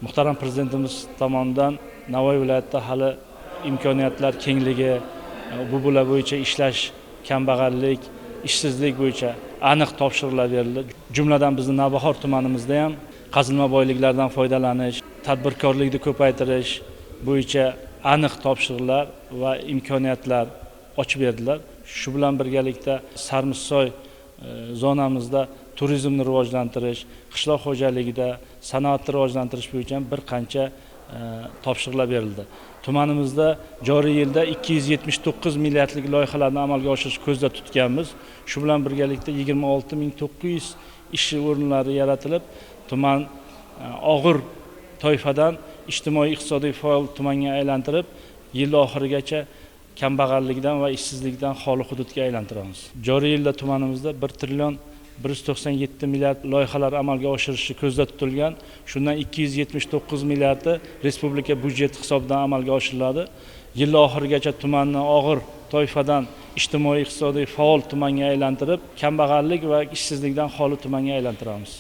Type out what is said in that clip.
Muhtaram Prezidentimiz tomonidan Navoiy viloyatida hali imkoniyatlar kengligi, bular bo'yicha ishlash, kambag'allik, ishsizlik bo'yicha aniq topshiriqlar berildi. Jumladan, bizni Navbahor tumanimizda ham qazilma boyliklardan foydalanish, tadbirkorlikni ko'paytirish bo'yicha aniq topshiriqlar va imkoniyatlar ochib berdilar. Shu bilan birgalikda Sarmizsoy zonamizda turizmni rivojlantirish, qishloq xo'jaligida sanoatni rivojlantirish bo'yicha ham bir qancha topshiriqlar berildi. Tumanimizda joriy yilda 279 milliardlik loyihalarni amalga oshirish ko'zda tutganmiz. Shu bilan birgalikda 26 900 ish o'rinlari yaratilib, tuman og'ir toifadan ijtimoiy iqtisodiy faol tumanga aylantirib, yil oxirigacha kambag'allikdan va ishsizlikdan xoli hududga aylantiramiz. Joriy yilda tumanimizda 1 trillion 197 milliard loyihalar amalga oshirishi ko'zda tutilgan. Shundan 279 milliardi respublika byudjeti hisobidan amalga oshiriladi. Yil oxirigacha tumanni og'ir toifadan ijtimoiy iqtisodiy faol tumanga aylantirib, kambag'allik va ishsizlikdan xoli tumanga aylantiramiz.